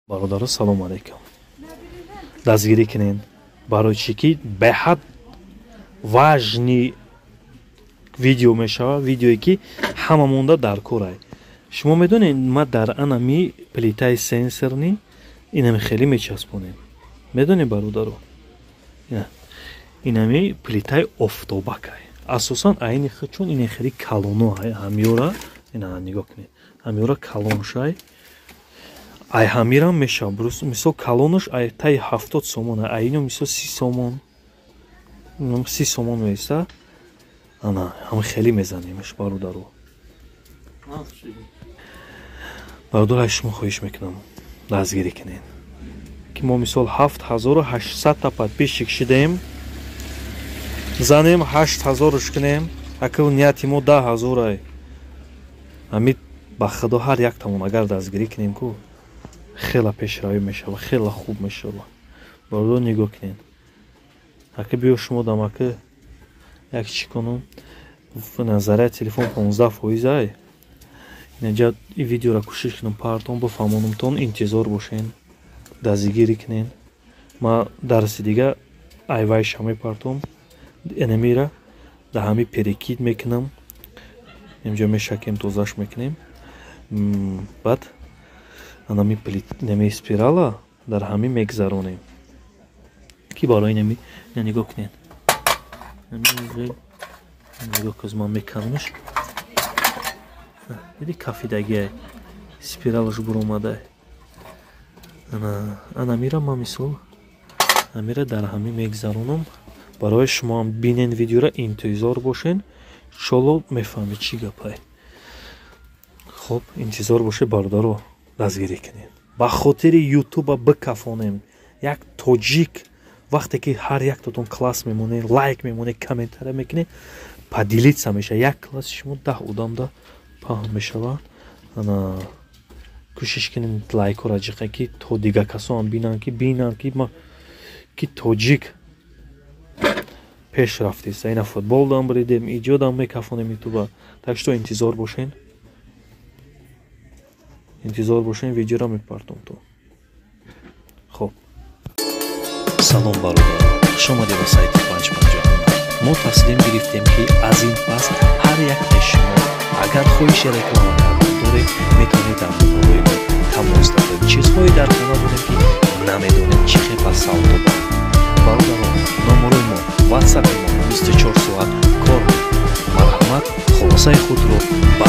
Бародаро, салому алейкум. Дастгирӣ кунен. Барои чӣ ки беҳад важный видео мешава, видеое ки ҳама монда дар корай. Шумо медонед, ма дар анами плитаи сенсорный инами хеле мечаспонем. Медонед, бародаро? Инами плитаи офтобакай. Асосан айни чун ин хеле калоно ҳамёра, ина нигоҳ кунед. Ҳамёра калоншай. Ай ҳамирам мешава. Мисол калонаш ай таи 70 сомон, айно мисол 30 сомон. 30 сомон меиста. Ана, ҳам хеле мезанемш, бародаро. Бародар, аз шумо хоҳиш мекунам, дастгирӣ кунед. Ки мо мисол 7800 та подписчик шидаем. Занем 8000 кунем, акл нияти мо 10000 ай. Ҳамин ба худо ҳар яктамон агар дастгирӣ кунем ку хела пешравӣ мешава, хела хуб мешава. Бародар, нигоҳ кунед. Ака биё шумо дамака як чӣ кунам. Назария телефон 15% ай. Инҷа ин видеоро кӯшиш кунам партон бифаҳмонамтон, интизор бошен, дастгирӣ кунен. Ма дарси дига айвайша мепартом, энемира да ҳами перекид мекунам. Инҷа мешакем, тозаш мекунем. Баъд анами нами спирала дар ҳами мегзаронем. Ки барои нами нигоҳ кунед. Нигоҳ каз ман меканамш. Диди кафидагиай спиралаш буромадай. Ана мира ман мисол амира дар ҳами мегзаронам. Барои шумо ҳам бинен видеора, интизор бошен, иншолло мефаҳмед чӣ гапай. Хоб, интизор бошед, бародаро, дастгирӣ кунед. Ба хотири ютуба бикафонем. Як тоҷик вақте ки ҳар яктатон класс мемонед, лайк мемонед, комментария мекунед, поделиться мешавад. Як класси шумо 10 одамда паҳн мешавад. Ана кӯшиш кунед лайкҳоро ҷиқа, ки то дигар касоам бинанд, ки ма ки тоҷик пеш рафтест. Ина футбол дам бридем, иҷодам мекафонем ютуба. Так что интизор бошен. Интизор бошен, видеоро мепартом то. Хоб. Салом, бародар. Хуш омадед ба сайти 550. Мо таслим гирифтем, ки аз ин пас ҳар яктаи шумо агар хоҳиши реклама кардан доред, метавонед дар номерои мо тамос доред. Чизҳое дар хона дорем, ки намедонем чӣ хел ба савдо барем. Бародарон, номерои мо, ватсапи мо 24 соат кор мекунад. Марҳамат, хулосаи худро ба